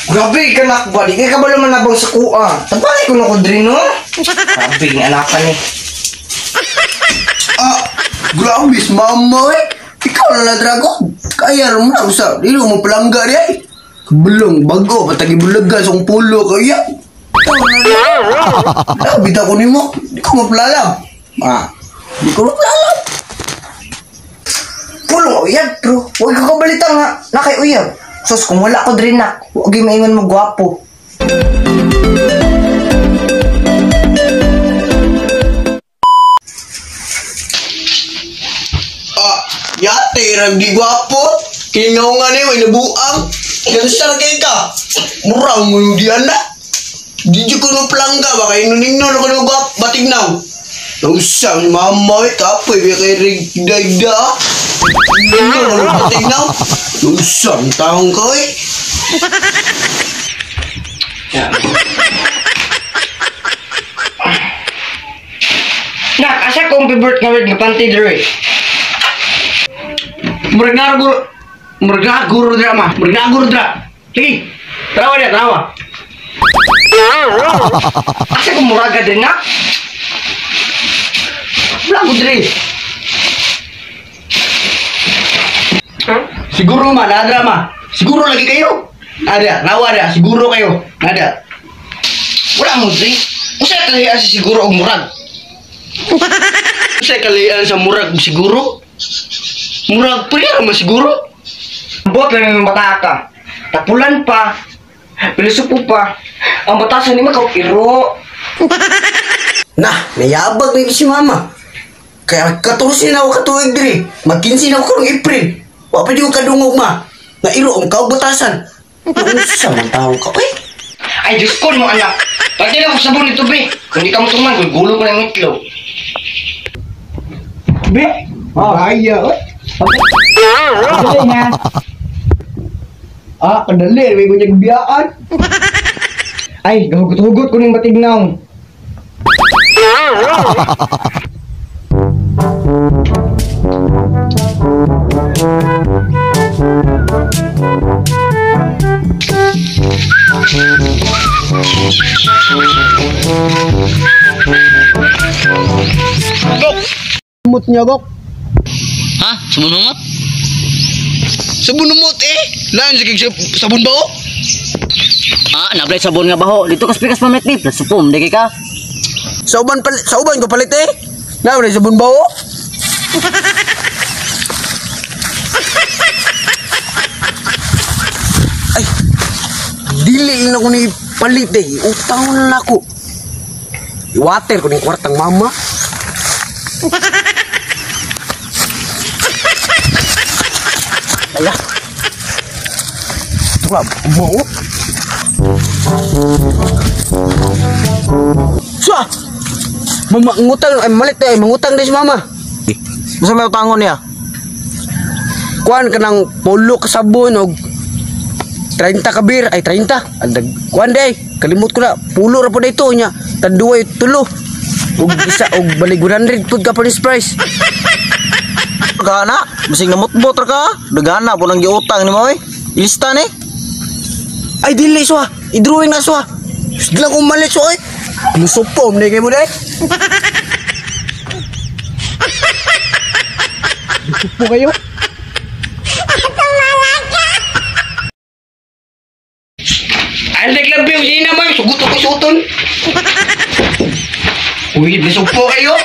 Grabe ka nakba, di kay kabalo man nabang sa kuha. Tabangay ko na ko diri no. Grabe ni anakan ni. Ah, grabe mama eh. Ikaw na lang drago. Kaya mo na usa. Dili mo palangga di ay. Belong bago patagi bulaga sa akong pulo kaya. Ikaw na lang. Grabe ta ko nimo. Di ko maplalam. Ah, di ko maplalam. Pulong uyab, bro. Huwag ka kabalita nga. Nakay uyab. Sus, kung wala ko diri nak, huwag maingon mo gwapo. Ah, yate rang di gwapo. Kingaw nga niyo, may nabuang. Ganun sa kay ka. Murang mo yung diyan na. Di ko no plangga ba kay nuningno na ko no gwap batignaw. Nausa ni mama eh, kapoy kay rigda. Nuningno na no batignaw. Nausa ang taong ko eh. Nak, asa kong favorite nga word nga panty diri? Murag na guro. Murag na guro dira ma. Murag na guro dira. Sige. Tarawa dia, tarawa. Asa kong muraga diri nak? Wala ko diri. Siguro ma, nadra ma. Siguro lagi kayo. Ada, nawa dia, siguro kayo. Nada. Wala mo diri. Usa kalian sa siguro og murag? Usa kalian sa murag siguro? Murag priya man siguro. Bot lang ng bata ka. Tapulan pa. Pilusupo pa. Ang batasan ni makaw iro. Nah, nayabag na si mama. Kaya 14 na ako katuig diri. Mag-15 na ako karong April. Wa pa di ko kadungog ma. Nga iro ang kaog batasan. Nausa man taong ka eh. Ay, Diyos ko mo anak. Pati na ako sabon nito, be. Kung di ka mo tuman, gugulo ko ng itlog. Be. Oh, haya oy. Ah, kadali may kunyag biyaan. Ay, gahugot-hugot ko ning batignaw. Mut niya gok. Ha? Sumunungot? Sabon numot eh. Lain sa kig sabon bao. Ah, nablay sabon nga baho. Dito kas pikas pamit ni. Supom, di ka. Sa uban palit, sa uban ko palit eh. Nablay sabon bao. Ay. Dili na ko ni palit eh. Utang na ako. Water ko ni kwartang mama. Ayah. Wah, mau. Sua. Mama ngutang ay malit eh, mangutang din si mama. Unsa may utangon niya? Kuan kanang pulo ka sabon og 30 ka beer ay 30. Andag kuan day, kalimot ko na pulo ra po dito nya. Tanduay tulo. Og isa og balig 100 pud ka panis price. Gana, bisig namutbot ra ka. Dagana po nang giutang nimo oy. Ilista ni. Ay dili swa, i-drawing na swa. Sige lang kung malit swa eh. Musupom ni kay mo day. Supo kayo. Ay, naglabi, hindi na man. Sugot ako suoton. Uy, nasupo kayo.